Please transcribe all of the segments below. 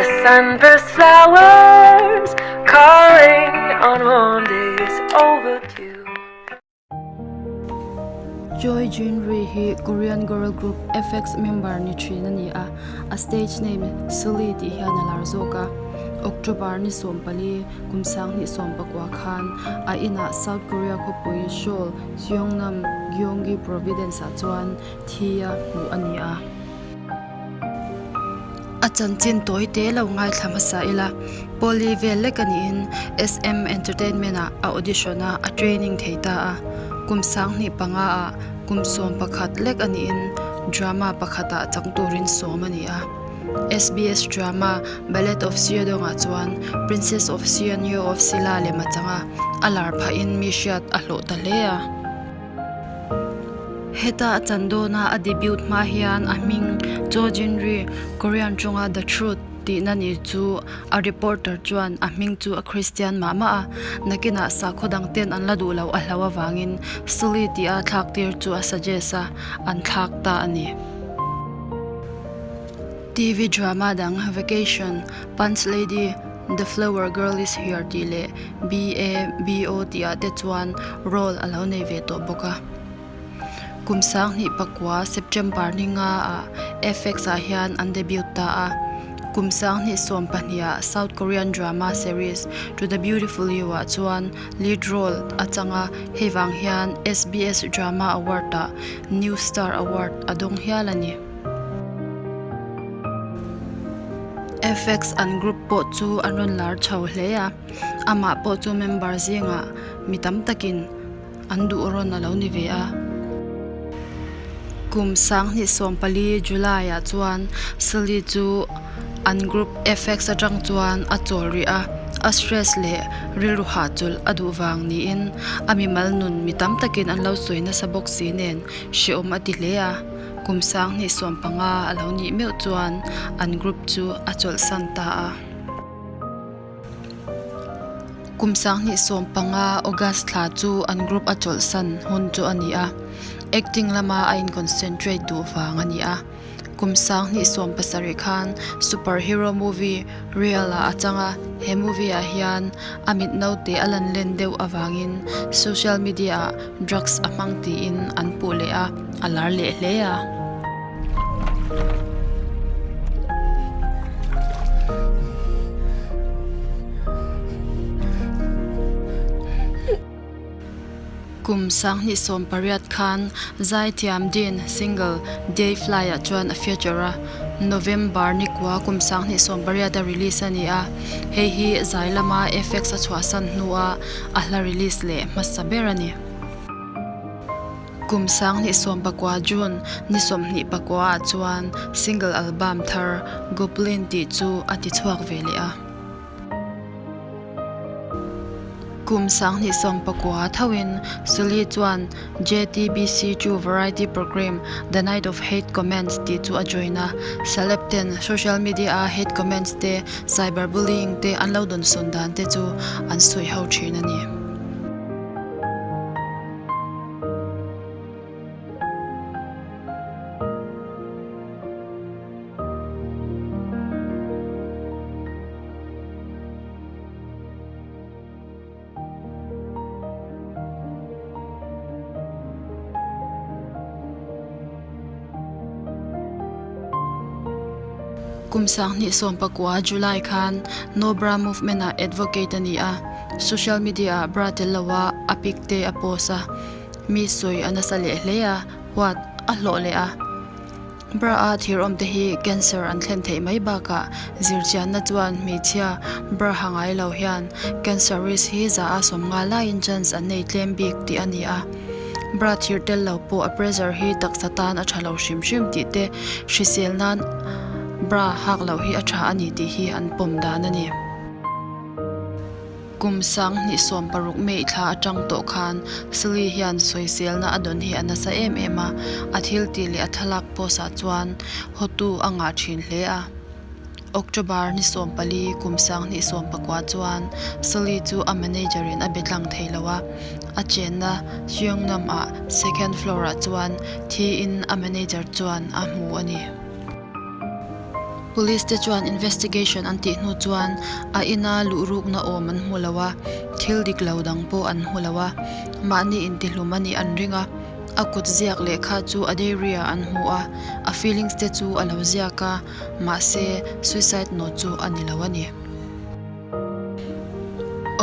The sunburst flowers calling on warm days overdue. Choi Jin Ri hi Korean girl group F-X member ni thin a ni a, a stage name Sulli tih hian a lar zawk a. October ni 14, kum 2019 khan a inah South Korea khawpui Seoul, Seongnam, Gyeonggi Providence ah chuan thi a hmuh a ni a. A chanchin tawi te lo ngaithla hmasa ila, Polly vel lek a niin SM Entertainment ah a audition a, a training thei ta a. Kum 2005 ah kum 11 lek a niin drama pakhat ah chang turin sawm a ni a. SBS drama Ballad of Seodong ah chuan Princess of Seonyo of Silla lem a chang a, a lar phahin mi hriat a hlawh ta hle a. Heta a chan dawna a debut hma hian a hming Cho Jin Ri, Korean tawnga The Truth tihna ni chu a reporter chuan a hming chu a Christian mah mah a, nakinah sakhaw dang ten an la duh loh a hlo avangin Sulli tia thlak tir chu a suggest a, an thlak ta a ni. TV drama dang Vacation, Punch Lady, The Flower Girl Is Here tih leh BABO tih ah te chuan role a lo nei ve tawh bawk a. Kum 2009 September ni nga ah FX ah hian an debut ta a. Kum 2012 ah South Korean drama series To The Beautiful You ah chuan lead role a chang a, hei vang hian SBS Drama Award ah New Star Award a dawng hial a ni. FX an group pawh chu an rawn lar chho hle a, amah pawh chu member zingah mi tam takin an duh rawn a lo ni ve a. Kum 2014 July ah chuan Sulli chu an group FX atang chuan a chawl rih a, a stress leh rilru hahchawlh a duh vang niin a mimal nun mi tam takin an lo sawi nasa bawk si nen hrehawm a ti hle a. Kum 2015 a lo nih meuh chuan an group chu a chawlhsan ta a. Kum 2015 August thla chu an group a chawlhsan hun chu a ni a, acting lama a in concentrate duh vang a ni a. Kum 2017 khan superhero movie Real ah a chang a, he movie ah hian a mit naute a lan len deuh avangin social media ah drugs a hmang tiin an puh leh a, a lar leh hle a. Kum 2018 khan Zaithiam Dean single Day Fly ah chuan a feature a, November ni kua kum 2018 a release a ni a, hei hi zai lama FX a chhuahsan hnua a hla release leh hmasa ber a ni. Kum 2019 June ni 24 ah chuan single album thar Goblin tih chu a tichhuak ve leh a. Kum 2019 thoin Sulli chuan JTBC 2 variety programme The Night of Hate Comments tih chu a join a, celeb ten social media a hate comments te, cyberbullying te an lo dawnsawn dan te chu an sawi ho thin a ni. Kum 2019 July khan No Bra Movement ah advocate a ni a, social media ah bra tel loa a pic te a post a, mi sawi a nasa leh hle a, huat a hlawh leh a. Bra a thir awm te hi cancer an thlen theih mai bakah zirchianna chuan hmeichhia bra ha ngai lo hian cancer risk hi za a sawm nga laiin chance an nei tlem bik tih a ni a. Bra thir tel lo pawh a pressure hi taksa tan a tha lo hrim hrim tih te hrisel nan bra hak loh hi a tha a ni tih hi an pawm dan a ni. Kum 2016 May thla atang tawh khan Sulli hian sawiselna a dawn hi a nasa em em a, a thil tih leh a thlalak post ah chuan hawtu a ngah thin hle a. October ni 14 kum 2019 chuan Sulli chu a manager in a be tlang thei lo a, a chenna Seongnam ah second floor ah chuan thi in a manager chuan a hmu a ni. Police te chuan investigation an tih hnu chuan a ina luhrukna awm an hmu lo a, thil dik lo dang pawh an hmu lo a, mahni intihlum a nih an ring a, a kut ziak lehkha chu a diary ah an hmu a, a feelings te chu a lo ziak a, mahse suicide note chu a ni lo a ni.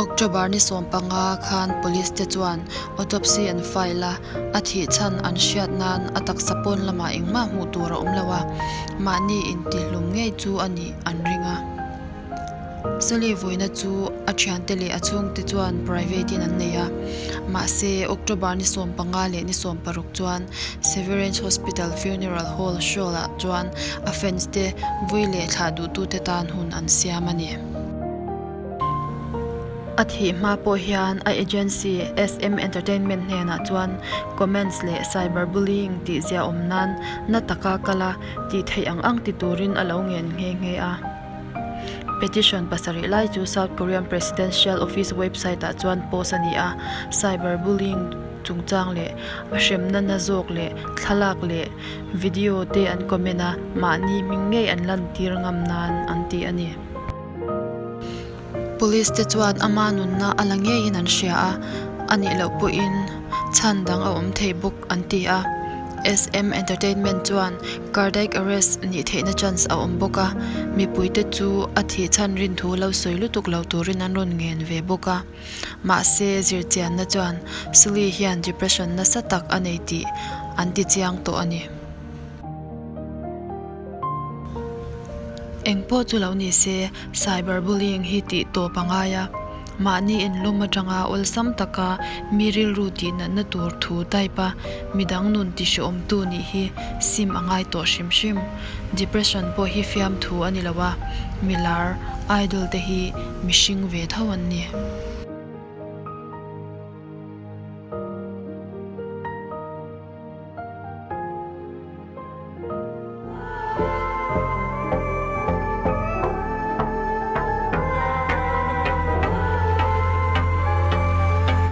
October ni 15 khan police te chuan autopsy an file a, a thih chhan an hriat nan a taksa pawn lamah engmah hmuh tur a awm lo a, mahni intihlum ngei chu a nih an ring a. Sally vawiina chu a thiante leh a chhungte chuan private in an nei a, mahse October ni 15 leh ni 16 chuan Severance Hospital Funeral Hall Shoal ah chuan a fans te vui leh thlah duhtute tan hun an siam a ni. A thih hma pawh hian a agency SM Entertainment hnenah chuan comments leh cyberbullying tih zia awm nan na taka kal a tih theih ang ang ti turin a lo ngen nghe nghe a. Petition pasarih lai chu South Korean Presidential Office website ah chuan post a ni a, cyberbullying chungchang leh a hremna na zawk leh thlalak leh video te an comment a, mahni hming ngei an lantir ngam nan an ti a ni. Police te chuan ama nunna a la ngeiin an hria a, a nih loh pawhin chhan dang a awm thei bawk an ti a. SM Entertainment chuan cardiac arrest nih theihna chance a awm bawk a, mipuite chu a thih chhan rinthu lo sawi lutuk lo turin an rawn ngen ve bawk a. Mahse, zirchianna chuan Sully hian depression nasa tak a nei tih an ti chiang tawh a ni. Eng pawh chu lo ni se, cyberbullying hi tih tawp a ngai a. Mahni inlum atanga awlsam taka mi rilru tih natna tur thu type a midang nun ti hreawmtu nih hi sim a ngai tawh hrim hrim. Depression pawh hi fiamthu a ni lo a, milar, idol te hi mihring ve tho an ni.